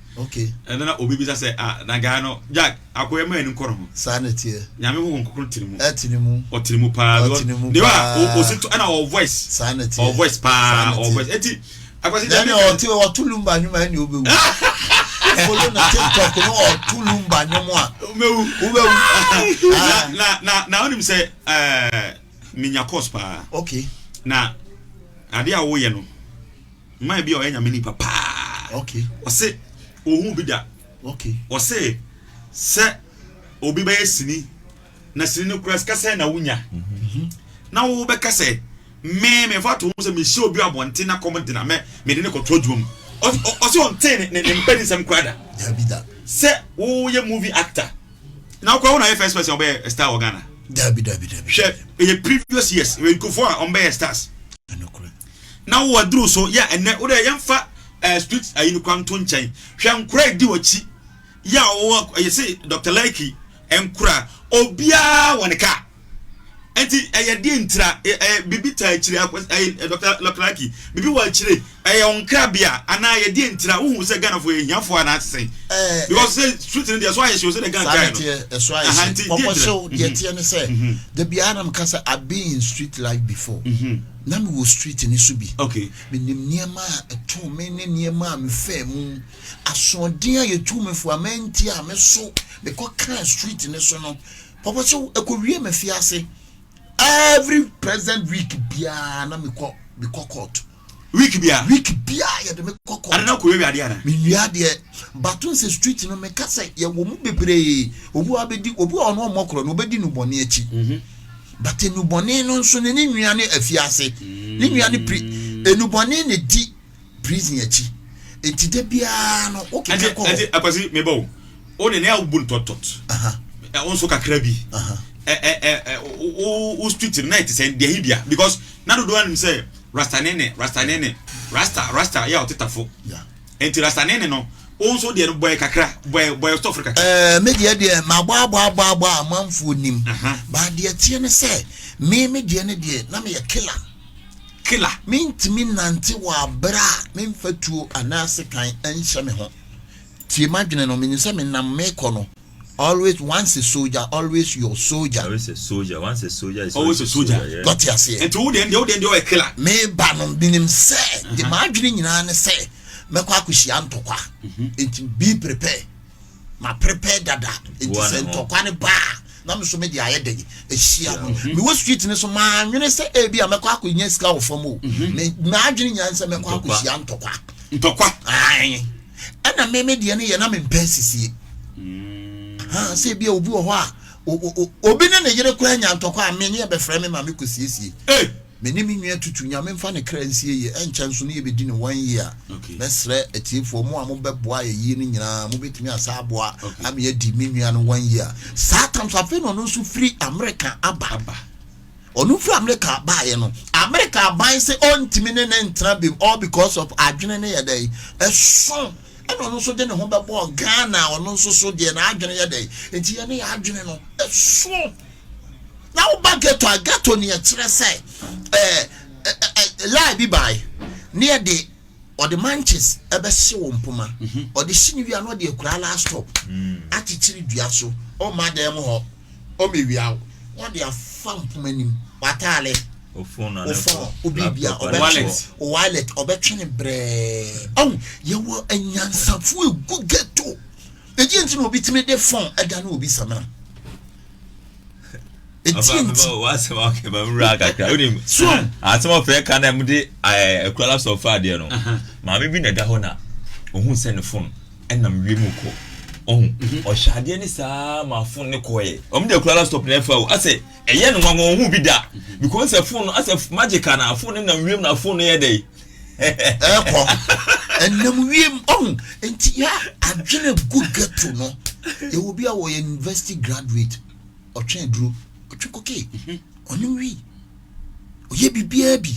[SPEAKER 3] ɛna na obi bisa sɛ ah na guy no Jack akɔyɛ maa ani nkɔ ne ho
[SPEAKER 2] saa na ɛteɛ
[SPEAKER 3] nyame ho nkokoro tiri mu
[SPEAKER 2] ɛtene mu
[SPEAKER 3] ɔtiri mu paa
[SPEAKER 2] ɔtene mu
[SPEAKER 3] paa deɛ ɔsi to ɛna ɔ voice
[SPEAKER 2] saa na ɛteɛ
[SPEAKER 3] ɔ voice paa ɔ voice eti akwasi
[SPEAKER 2] deɛ meka ɔte ɔto lumba nwom a ɛne wobɛwu follow na tiktok no ɔto lumba nwom a
[SPEAKER 3] wobɛwu
[SPEAKER 2] wobɛwu
[SPEAKER 3] na na na wonim sɛ ɛɛ menya course paa
[SPEAKER 2] okay
[SPEAKER 3] na adeɛ a woyɛ no man bi a ɔyɛ nyame nipa paa
[SPEAKER 2] okay
[SPEAKER 3] ɔse ohun bi da
[SPEAKER 2] okay
[SPEAKER 3] ɔse sɛ obi bɛyɛ sini. Na sini no kura sika sɛn na wonya? Na wobɛka sɛ me memfa to ho sɛ mehyɛ obi abɔnten na kɔm de na mɛ mede ne kɔto adwuma mu. Ɔsɛ ɔntee ne ne mpɛ ne nsɛm koraa da.
[SPEAKER 2] Dabi da.
[SPEAKER 3] Sɛ woyɛ movie actor na wokora wo na yɛ first person a ɔbɛyɛ star wɔ Ghana.
[SPEAKER 2] Dabi dabi dabi.
[SPEAKER 3] Hwɛ ɛyɛ previous years nkurɔfoɔ a wɔbɛyɛ stars.
[SPEAKER 2] Ɛnokorɛ.
[SPEAKER 3] Na wo aduru so yɛ ɛnɛ wo dɛ yɛmfa eh, street ayi no kora nto nkyɛn. Hwɛ nkora edi w'akyi yɛ a wɔwɔ ɛyɛ se Dr. Likee nkora obiara wɔ ne car. Nti ɛyɛ deɛ ntira ɛyɛ bibi taa akyire ɛyɛ Dr. Likee bibi wɔ akyire ɛyɛ wɔn nkrabea anaa ɛyɛ deɛ ntira wohu sɛ Ghana fo yɛ hiafoɔ anaa te sɛn because sɛ street no deɛ ɛso ayɛ hyew sɛ deɛ Ghana
[SPEAKER 2] saa
[SPEAKER 3] kae
[SPEAKER 2] na
[SPEAKER 3] no
[SPEAKER 2] teɛ ɛso ayɛ
[SPEAKER 3] aha
[SPEAKER 2] hye
[SPEAKER 3] nti deɛ
[SPEAKER 2] pɔpɔ
[SPEAKER 3] ntira
[SPEAKER 2] hyew deɛ teɛ ne sɛ da biara na meka sɛ I've been in street life before na mewɔ street no so bi
[SPEAKER 3] okay
[SPEAKER 2] menim nneɛma a ɛtoo me ne nneɛma a mefaa mu asoɔden a yɛtuu me fo a mantie a me so mekɔkaa street no so no pɔpɔ hyew ɛkɔwie m'afiase every present week biara na mekɔ mekɔ court
[SPEAKER 3] week bia
[SPEAKER 2] week biara yɛde me kɔ court
[SPEAKER 3] ade na kɔ wie adeɛ ana
[SPEAKER 2] menwia adeɛ bato sɛ street no meka sɛ yɛwɔ mu bebree obi wa bɛdi obi wa ɔno ɔmmɔ korɔ no obɛdi nubɔne akyi but enubɔne no nso ne ne nua ne afiase ne nua ne pri enubɔne ne di prison akyi nti da biara no wokeka
[SPEAKER 3] ɛnti
[SPEAKER 2] kɔ
[SPEAKER 3] ɛnti
[SPEAKER 2] hɔ
[SPEAKER 3] akwasi meba o o de ne a wobu no tɔtɔt
[SPEAKER 2] Aha,
[SPEAKER 3] ɛ wo nso kakra bi
[SPEAKER 2] aha.
[SPEAKER 3] ɛ ɛ ɛ ɛ wo wo street no na ɛte sɛ deɛ hi bia because na dodoɔ anim sɛ rasta nene rasta nene rasta rasta yɛ a ɔtetafo
[SPEAKER 2] Yeah.
[SPEAKER 3] nti rasta nene no wo nso deɛ no bɔyɛ kakra bɔyɛ bɔyɛ stɔfo kakra
[SPEAKER 2] ɛɛ me deɛ deɛ mabɔ abɔ abɔ abɔ a amanfoɔ nim
[SPEAKER 3] Aha.
[SPEAKER 2] ba deɛ teɛ ne sɛ me me deɛ ne deɛ na meyɛ killer
[SPEAKER 3] killer
[SPEAKER 2] mentumi nante wɔ abere a memfa tuo anaa sekan nhyɛ me ho tie m'adwene no menim sɛ menam mekɔ no always once a soldier always your soldier
[SPEAKER 4] Always a soldier. Once a soldier is
[SPEAKER 3] Always a soldier.
[SPEAKER 4] Yeah.
[SPEAKER 2] dɔte aseɛ
[SPEAKER 3] nti wo deɛ deɛ wo deɛ deɛ ɔyɛ killer
[SPEAKER 2] meba no menim sɛ de m'adwene nyinaa ne sɛ mɛkɔ akɔhyia ntɔkwa nti be prepare ma prepare dada nti
[SPEAKER 4] Boa
[SPEAKER 2] sɛ
[SPEAKER 4] ne ho.
[SPEAKER 2] ntɔkwa ne baa na me so mede ayɛ dɛn ahyia no mewɔ street no so maanwene sɛ ebi a mɛkɔ akɔnya sika wɔ fam o Me- m'adwene nyinaa ne sɛ mɛkɔ
[SPEAKER 4] Ntɔkwa.
[SPEAKER 2] akɔhyia ntɔkwa
[SPEAKER 3] ntɔkwa
[SPEAKER 2] Ae. ɛna me me deɛ no yɛ na mempɛ asisie ha sɛ ebi a obi wɔ hɔ a o- o- o- obi ne ne yere koraa nya ntɔkwa a me ne yɛbɛfrɛ me ma me kɔsiesie
[SPEAKER 3] ee
[SPEAKER 2] me ne me nua tutu nyame mfa ne kra nsie yie ɛnkyɛn nso ne yɛbɛdi ne one year
[SPEAKER 3] Okay.
[SPEAKER 2] mɛsrɛ atiefoɔ mo a mobɛboa yɛyie no nyinaa mobɛtumi asa aboa
[SPEAKER 3] Okay.
[SPEAKER 2] ama yɛadi me nua no one year saa tam so afei na ɔno nso firi Amerika aba
[SPEAKER 3] aba
[SPEAKER 2] ɔno firi Amerika baeɛ no Amerika aban sɛ ɔntumi ne ne ntena bim all because of adwene ne yɛ dɛ ɛso ɛna ɔno nso de ne ho bɛbɔɔ Ghana ɔno nso so deɛ n'adwene yɛ dɛ nti yɛ ne yɛ adwene no ɛso na woba ghetto a ghetto ne yɛkyerɛ sɛ ɛɛ ɛɛ lie bi bae ne yɛde ɔde matches ɛbɛhye wɔ mpoma ɔde hye ne wia na ɔde akura last stop akyekyere dua so ɔma dan mu hɔ ɔma ewia wo ɔde afa mpoma nim wataale
[SPEAKER 4] O phone na
[SPEAKER 2] o phone o biribia
[SPEAKER 4] laptop,
[SPEAKER 2] ɔbɛtwe
[SPEAKER 3] Wallet.
[SPEAKER 2] o wallet ɔbɛtwe ne brɛɛ ɔn yɛwɔ anyansafo egu ghetto egye nti na obi tumi de phone ɛda ne obi samina eti nti
[SPEAKER 4] wasɛm a ɔkɛ ma nwura kakra wonim
[SPEAKER 2] so
[SPEAKER 4] asɛm a ɔfrɛ ka na mode akura laptop fa adeɛ no maame bi na ɛda hɔ na ohun sɛ ne phone ɛnam wiem kɔ ɔhu ɔhyɛ adeɛ ne saa ma phone ne kɔɛ ɔmo de akura laptop na ɛfa o asɛ ɛyɛ no nwanwa ohun bi da because sɛ phone no asɛ magic ana phone ne nam wiem na phone no yɛ dɛ
[SPEAKER 2] ɛkɔ ɛnam wiem ɔn nti yɛ adwene gu ghetto no yɛwɔ bi a wɔyɛ university graduate ɔtwe aduro ɔtwe koke ɔnom wi ɔyɛ biribiara bi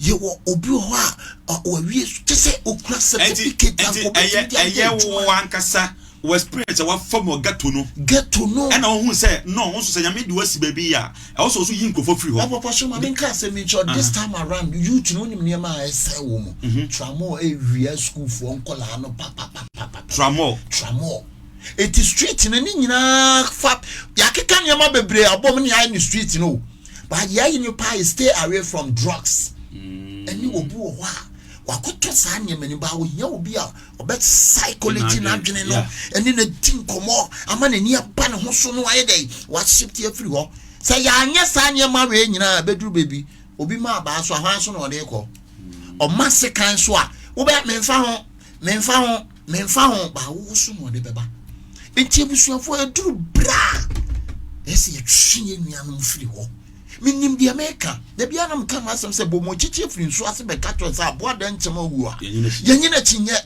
[SPEAKER 2] yɛwɔ obi wɔ hɔ a ɔwawie kyɛ sɛ okura
[SPEAKER 3] ɛnti
[SPEAKER 2] certificate
[SPEAKER 3] ɛnti
[SPEAKER 2] a
[SPEAKER 3] ɛyɛ
[SPEAKER 2] ɔbɛtumi de ayɛ
[SPEAKER 3] ɛyɛ wo
[SPEAKER 2] adwuma
[SPEAKER 3] ankasa wɔ experience a wafa mu wɔ ghetto no
[SPEAKER 2] ghetto no
[SPEAKER 3] ɛna wohu sɛ no wo nso sɛ nyame de wasi baabi yi a ɛwɔ sɛ wo so yi nkurɔfoɔ firi hɔ
[SPEAKER 2] Papa so ma menka asɛm yi nkyerɛ this time around youth no wonim nneɛma a ɛsɛe wɔ mu tramol ɛwia sukuufoɔ nkɔlaa no papapapapa
[SPEAKER 3] tramol
[SPEAKER 2] tramol eti street no ne nyinaa fa yɛakeka nneɛma bebree abɔ mu ne yɛayɛ ne street no o but yɛayi ne paa yɛ stay away from drugs ɛne obi wɔ hɔ a wakɔtɔ saa nneɛma no ba ohia obi a ɔbɛ psychology n'adwene no ɛne na di nkɔmɔ ama n'ani aba ne ho so no ayɛ dɛ wahyɛ afiri hɔ sɛ yɛanyɛ saa nneɛma wei nyinaa bɛduru baabi obi ma abaa so ahwan so na ɔde kɔ ɔma sekan so a wobɛ memfa ho memfa ho memfa ho baawo so na ɔde bɛba nti abusuafoɔ ɛduru bra. Ɛyɛ sɛ yɛtwe yɛn nuanom firi hɔ. Menim deɛ meka. Da biara na meka m'asɛm sɛ bɔ mmɔkyekye firi nsuo ase bɛka kyerɛ sɛ aboa dɛnkyɛm awu a, yɛnyi n'akyi nyɛ.